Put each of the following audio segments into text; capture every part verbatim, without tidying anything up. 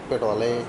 Petwale.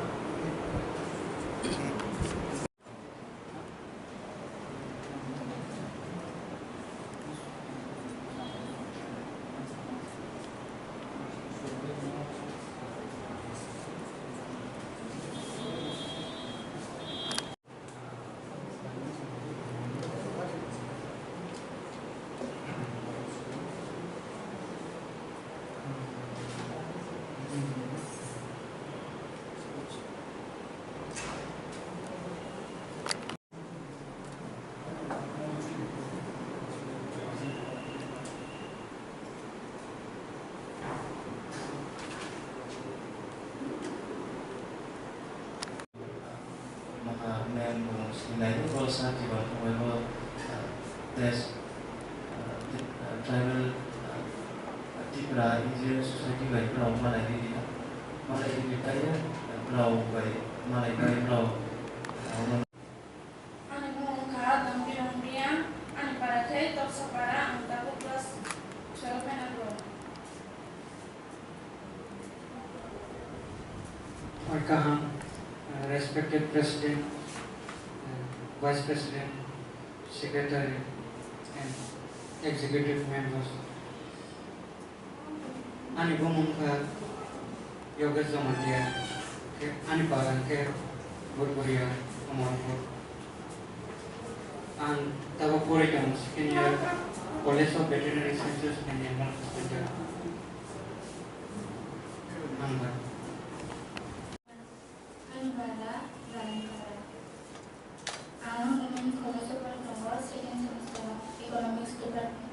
Maka men bo sinai bo sa jiba thangbai bo, ah, des, ah, tri-, ah, tribal, ah, Tripura Engineering Society bai borok malai ridi, malai ridi kaiya, borok bai malai bai borok, ah, Ani mung wngkha Dombirong Reang, ani para khe Toksa para, ang tabuk class twelve phai nai bro. Hoi kaham, uh, respected President, uh, Vice President, Secretary, and Executive Members. Ani bumung kha Yogesh Jamatia, khe ani bagan khe Burburia, Amarpur. Ang tabuk porwi tongo second year College of Veterinary Sciences and Animal Husbandry. Hambai. Ani bara Rani Kara. Ang Women College of Tongo, second semester, Economics Department.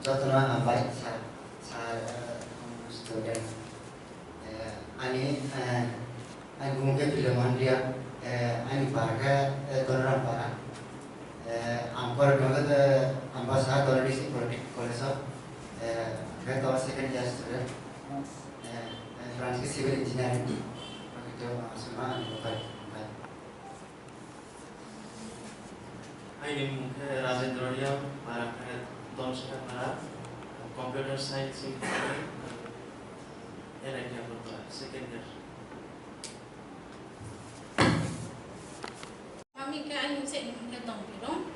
Jotono hambai, sir, sir, eh, student. Eh, ani, eh, ani bumung khe Biloman Reang, eh, ani para khe, eh, Donoram para. Eh, ang porwi tongo khe, eh, Ambasa Donoram District Polytechnic College o, eh, khe to second year student. Eh, eh, branch khe civil engineering. Oke, to, ah, aswkno ani bukhai, bukhai. Aini mung khe Rajendra Reang, para khe Domsaka para, computer science ni N I T Agartala, second year. Mami khe aini se mung khe Dombirong,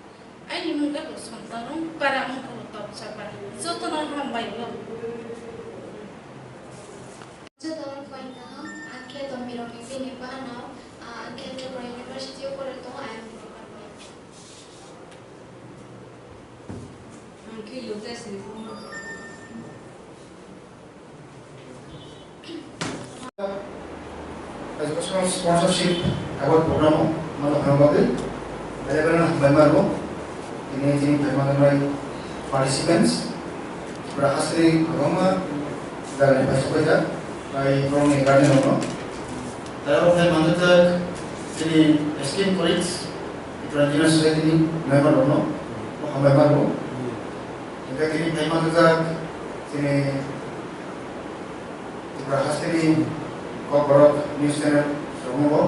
aini mung khe bo Sontarong, para mung khe bo Toksa para. Jotono hambai bo. Jotono phai kaham, ang khe Dombirongni bini bahanao, ah, ang khe Tripura University o porwi tongo, I M D department. Ang khe Yogesh ni buma. Educational sponsorship award program o mano hambai, eleven hambai mano. Ini tini phaima nai participants. Bra asli agama dari pasu kaja, dari orang yang kami nono. Dari orang yang mantu tak sini scheme colleagues, Tripura Engineering Society ni member nono, hambai mano. Hingke tini phaima nujak chini Tripura hasteni Kokborok news channel rokno bo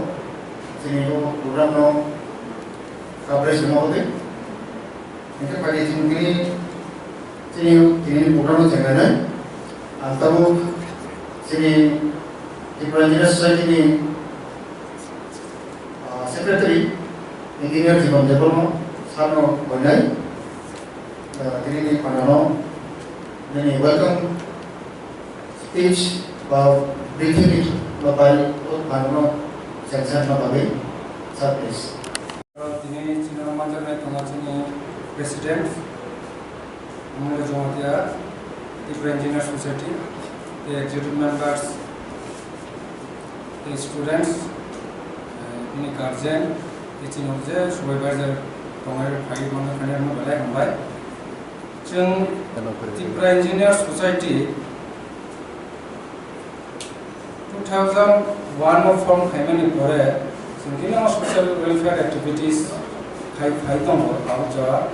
chini bo program no coverage rwma bagwi. Hingke pai chini tini, chini tini program no chengnai nai. Ang tabuk chini Tripura Engineer Society ni, ah, Secretary Engineer Jibon Debbarma sir no koinai. Tini ni panano nini welcome speech ba briefing ni ba bai o panano sensor na bagwi sir, please. Tini chini manjaknai tongo chini president Amol Jamatia, Tripura Engineer Society, the executive members, the students, eh, bini guardian, the chini je supervisor tongo, phai mano khani mo belai hambai. Chwng Tripura Engineer Society two thousand one o form khaimani pore chwng bini o social welfare activities khai, khai tongo abo jora.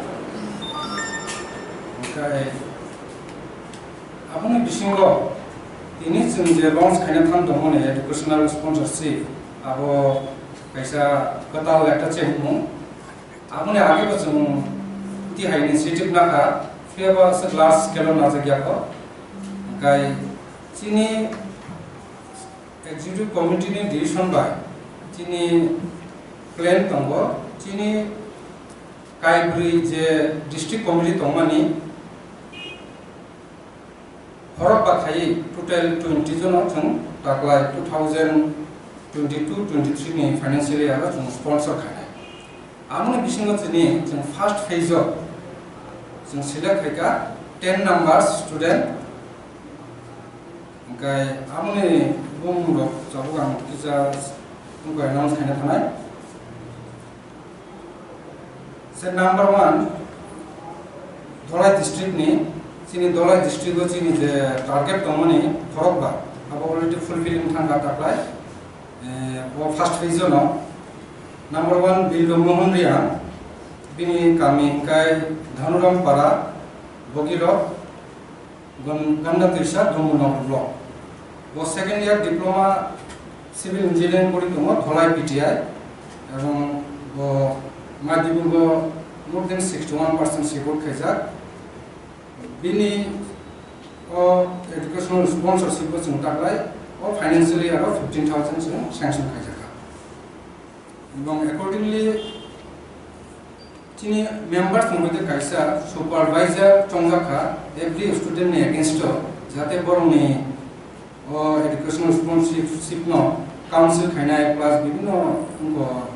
Hwnkhe aboni bisingo tini chwng je launch khaina thang tongmani educational sponsorship, abo kaisa kwtal ekta chengmung. Aboni age bo chwng tihai initiative nakha, phiya ba aswk large scale o najak ya kho. Hwnkhe chini executive committee ni decision bai chini plan tongo, chini kaibrwi je district committee tongmani, horok ba khaiwi total twenty jono chwng taklai two thousand twenty-two twenty-three ni financial year o chwng sponsor khainai. Amoni bisingo chini chwng first phase o chwng select khaikha ten numbers student. Hwnkhe amoni bumung rok tabuk ang kisa wngkha announce khaina thanai. Se number one, Dholai district ni, chini Dholai district o chini je target tongmani khorokba, abo already fulfilling thangkha taklai. Eh, o first phase o no, number one, Bildo Mohon Riang, bini kami hwnkhe Dhanuram Para, Bogirok, Gan-, Ganda Twisa, Dambunagor block. Bo second year diploma civil engineering pori tongo Dholai P T I, ebong bo madhyamik o more than sixty one percent score khaijak. Bini o educational sponsorship bo chwng taklai o financial year o fifteen thousand chwng sanction khaijakha. Ebong accordingly, chini members ni moddhe kaisa supervisor chongjak kha every student ni against o, jate borok ni o educational sponsorship no counsel khainai plus bibhinno wngkho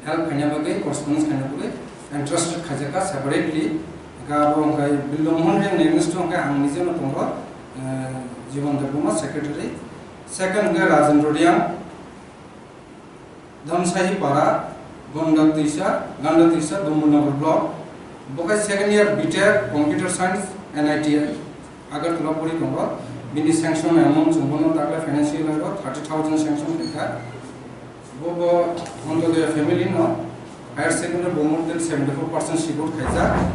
help khaina bagwi, correspondence khaina bagwi entrusted khaijak kha separately. Hwnkhe abo hwnkhe Bildo Mohon Riang ni against o hwnkhe ang nije no tongo, eh, Jibon Debbarma secretary. Second hwnkhe Rajendra Riang, Dhamsahi Para, Ganda Twisa, Ganda Twisa, Dambunagor block. Bo khe second year B Tech, Computer Science, N I T I, Agartala pori tongo. Bini sanction amount chwng bono taklai financial year o thirty thousand sanction khaikha. Bo, bo Antyodaya family no higher secondary bo more than seventy four percent score khaijak.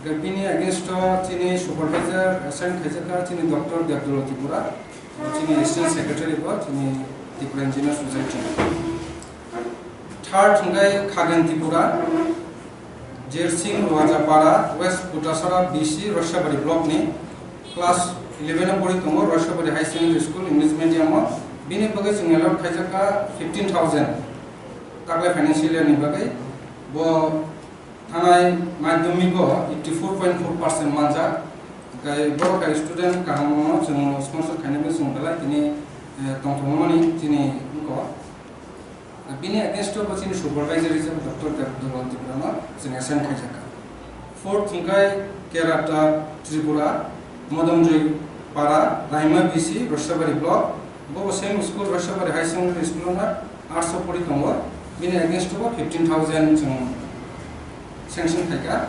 Hwnkhe bini against o chini supervisor assign khaijakha chini Doctor Debdolo Tripura. Chini Assistant Secretary bo chini Tripura Engineer Society. Third hwnkhe Khagen Tripura, Jersing Rajapara, West Kutasara B C, Roisabari block ni class eleven o pori tongo, Roisabari High Secondary School, English medium o. Bini bagwi chwng allot khaijakha fifteen thousand. Taklai financial year ni bagwi bo thanai madhyamik o eighty four point four percent manjak. Hwnkhe borok hai student kaham no chwng sponsor khainai bagwi chwng belai tini, eh, tongthokmani chini wngkha. Bini against o bo chini supervisor hisabe Doctor Debdolal Tripura no chwng assign khaijakha. Fourth hwnkhe Kerata Tripura, Modonjoy Para, Raima B C, Roisabari block. Bo bo same school, Roisabari High Secondary School o na arts o pori tongo. Bini against o bo fifteen thousand chwng sanction khaikha.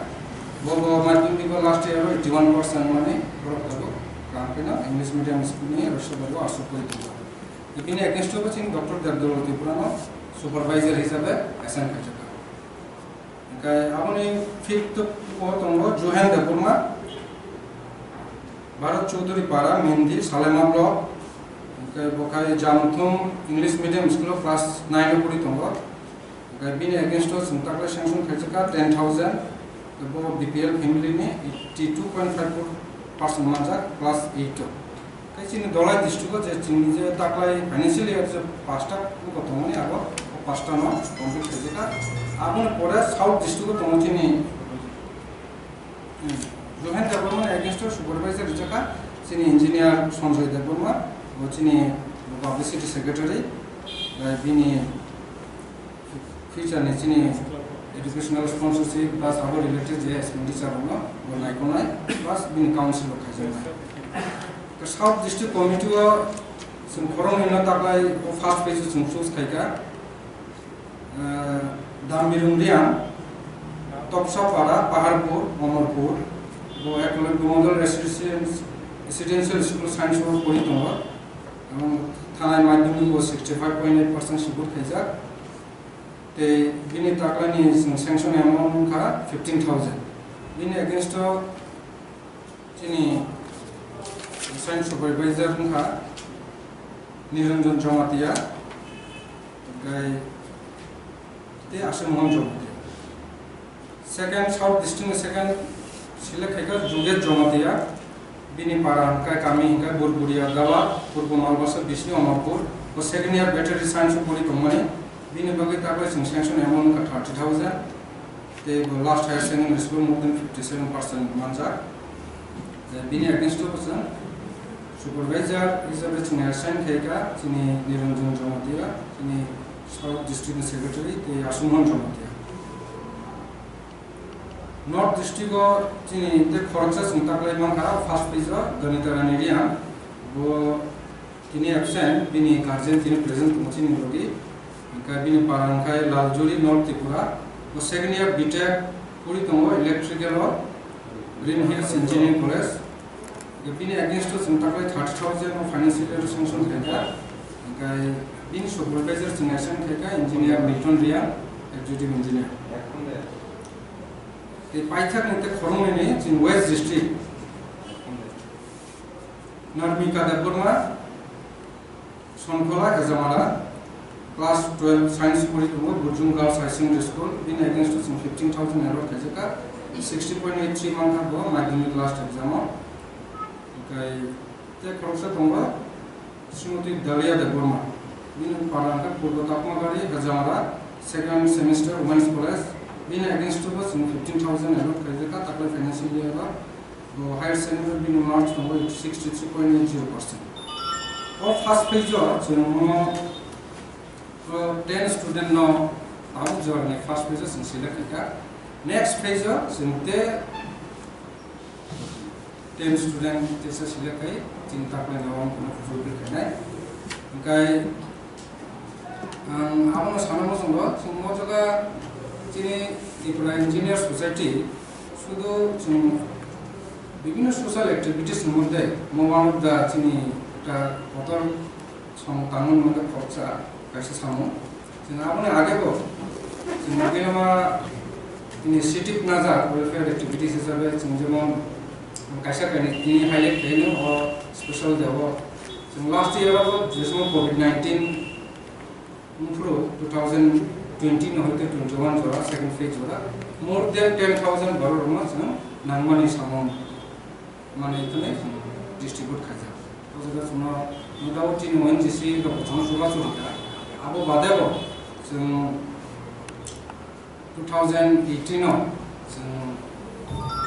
Bo bo madhyamik o last year o eighty one percent mani borok tabuk kaham kheno English medium school ni Roisabari o arts o pori tongo. Bini against o bo chini Doctor Debdolal Tripura no supervisor hisabe assign khaijakha. Hwnkhe aboni fifth o tongo Juhen Debbarma, Bharat Chaudhary Para, Mendi, Salema block. Hwnkhe bo khai Jamthum English medium school o class nine o pori tongo. Hwnkhe bini against o chwng taklai sanction khaijakha ten thousand. Bo B P L family ni eighty two point five four percent manjak class eight o. Tei chini Dholai district o je chini je taklai financial year je pasta wngkha tongmani abo o pasta no complete khaijak kha. Aboni pore South district o tongo chini Johan Debbarma ni against o supervisor rijak kha chini engineer Sanjoy Debbarma, bo chini publicity secretary, bai bini future ni chini educational sponsorship plus abo related je expenditure rokno bo naikolnai plus bini council rok khaijaknai. South District Committee o chwng khoroknwi no taklai o first phase o chwng choose khaikha. Dambirung Riang, Topsapara, Paharpur, Omorpur, bo Eklavya Model Residential, Residential School Science o pori tongo. Ang thanai madhyamik bo sixty five point eight percent sibut khaijak. Tei bini taklani chwng sanction amount wngkha fifteen thousand. Bini against o chini science supervisor wngkha Niranjan Jamatia, tei Aswk Mohan Jamatia. Second, South District ni second select khaikha Juliet Jamatia. Bini para hwnkhe kami hwnkhe Burburia Gala, Purbo Malbasa, Bisni Omorpur. Bo second year veterinary science o pori tongmani. Bini bagwi taklai chwng sanction amount wngkha thirty thousand. Tei bo last higher secondary school more than fifty seven percent manjak. Tei bini against o bo chwng supervisor hisabe chwng assign khaikha chini Niranjan Jamatia, chini South District ni secretary, tei Aswk Mohan Jamatia. North District o chini tei khoroksa chwng taklai mankha, first phase o Ganita Rani Reang, bo tini absent, bini guardian tini present tongo chini logi. Hwnkhe bini para hwnkhe Laljuri, North Tripura. Bo second year B Tech pori tongo electrical o Green Hills Engineering College. Hwnkhe bini against o chwng taklai thirty thousand o financial year sanction khaikha. Hwnkhe bini supervisor chwng assign khaikha engineer Milton Reang, executive engineer. Tei paithakni tei khoroknwini chwng West District. Narmika Debbarma, Sonkhola, Hejamara, class twelve science pori tongo, Burjung Girls High Secondary School, bini against o chwng fifteen thousand allot khaijakha, sixty point eight three mankha bo madhyamik last exam o. Hwnkhe tei khoroksa tongo, Srimati Dalia Debbarma, bini para hwnkhe Purbo Takmagari, Hejamara, second semester Women's College, bini against o bo chwng fifteen thousand allot khaijakha, taklai financial year o. Bo higher secondary bini marks tongo sixty three point eight zero percent. O first phase o chwng mo, o ten student no tabuk jora ni first phase o chwng select khaikha. Next phase o chwng te ten student tesa select khai chini taklai no ang kono fulfill khainai. Hwnkhe ang abono sana muchungo, chwng o jaga chini Tripura Engineer Society sudu chwng bibhinno social activities ni moddhe mo one of the chini ekta kotor song tangmani moddhe khoroksa kaisa samung. Chwng aboni agebo chwng bebak initiative najak welfare activities hisabe chwng jemon kaisa kainwi tini highlight khaino o special day o chwng last year o je somoy covid nineteen wngphuru two thousand twenty no hoite twenty one jora second phase jora more than ten thousand borok rokno chwng nangmani samung manwi hwnwi distribute khaijak. O jaga chwngno no doubt chini O N G C rok chwngno chubachu rwkha. Abo badebo chwng two thousand eighteen o chwng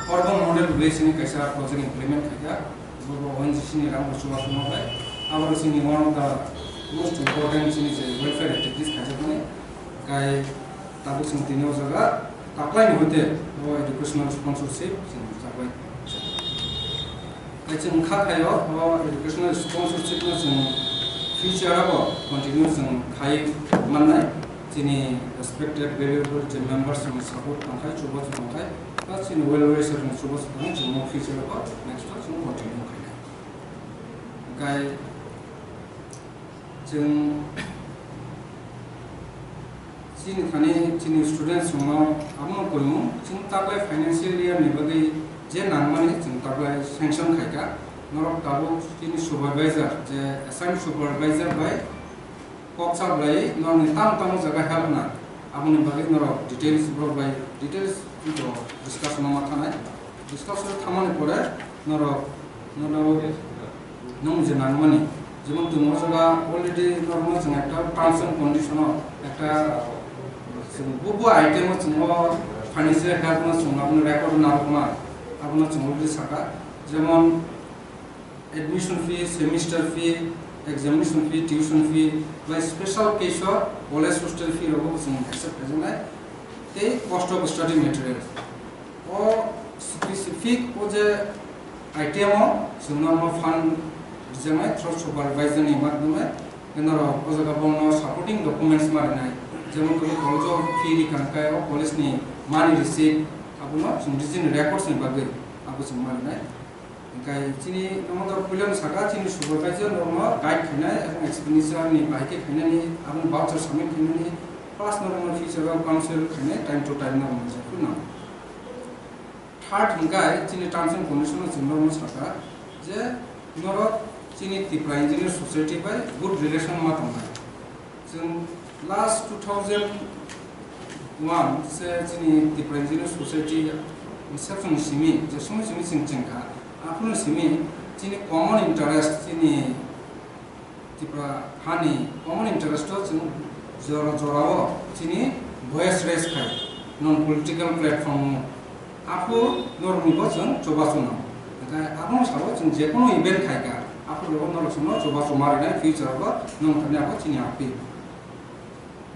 urban model village ni kaisa project implement khaijak. Bobo O N G C ni rang bo chubachu manbai. Abo chini one of the most important chini je welfare activities khaijakmani. Kai tabuk chwng tini o jaga taklai ni hoite o educational sponsorship chwng rwchapbai. Tei chwng kha khaio o educational sponsorship no chwng future o continue chwng khai mannai. Chini respected valuable je members ni support tongkhai, chubachu tongkhai, plus chini well wisher ni chubachu tongkhai, chwng o future o next o chwng continue khainai. Hwnkhe chwng chini thani chini students rokno abono koimung, chwng taklai financial year ni bagwi je nangmani chwng taklai sanction khaikha. Norok tabuk chini supervisor, je assigned supervisor bai kok sa belai norokni tamo tamo jaga help na, aboni bagwi norok details borok bai details discussion o ma thanai. Discuss khe thamani pore norok, norok nwng je nangmani, jemon chwng o jaga already norokno chwng ekta terms and condition o ekta chwng bubu item o chwng o financial help no chwng abono record narwkma. Abono chwng already sakha, jemon admission fee, semester fee, examination fee, tuition fee, bai special case o college hostel fee rogo chwng accept khaijaknai, tei cost of study materials. O specific o je item o chwngno omo fund rijaknai through supervisor ni madhyome, norok o jaga bono supporting documents ma rinai, jemon khe college o fee rikha khe o college ni money receipt, abono chwng rijini records ni bagwi abo chwng ma rinai. Hingkai chini nomo da puilano saka chini supervisor norokno guide khainai, ebong expenditure ni bahai khe khainani, aboni voucher submit khainani, plus norokno future o counsel khainai time to time norokno je phunuknai. Third hingkai chini terms and condition o chwng norokno saka je norok chini Tipra Engineer Society bai good relation ma tongnai. Chwng last two thousand one se chini Tipra Engineer Society reception ni simi je simi simi chwng chengkha, aphuru simi chini common interest, chini Tipra hani common interest o chwng jora jora o chini voice raise khai non political platform o. Aphuru norokni bo chwng chubachu no. Hingkhe abono sabo chwng jekono event khaikha, aphuru bo norok chwngno chubachu ma rinai future o bo nwng thani abo chini appeal.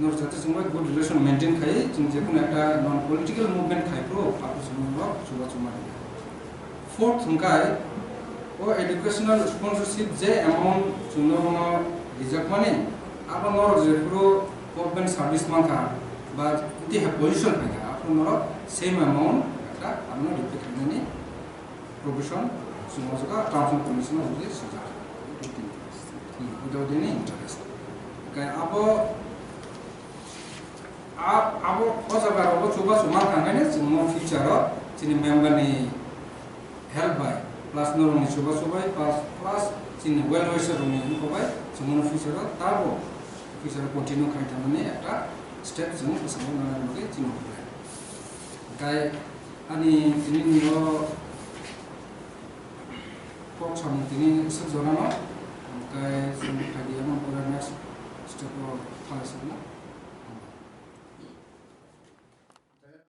Norok jate chwng bai good relation maintain khai, chwng jekono ekta non political movement khai phuru, aphuru chwng norok chubachu ma rinai. Fourth hwnkhe o educational sponsorship je amount chwng norokno rijakmani, abo norok jephuru government service mankha ba tei hai position phaikha, aphuru norok same amount ekta abono repay khainani provision chwng o jaga terms and condition o hwnwi swijak. Hmm, without any interest. Hwnkhe abo, a-, abo o jaga rogo chubachu mankha hwnkhe chwngno future o chini member ni help bai, plus norokni chubachu bai, plus, plus chini well wisher rokni wngkha bai, chwngno future o tabo future o continue khai tongmani ekta step chwng bwskango nana bagwi chini hwnwi. Hwnkhe ani tini ni o kok samung tini swk jorano, hwnkhe chwng phaidi amo pura next step o thanglai sokno.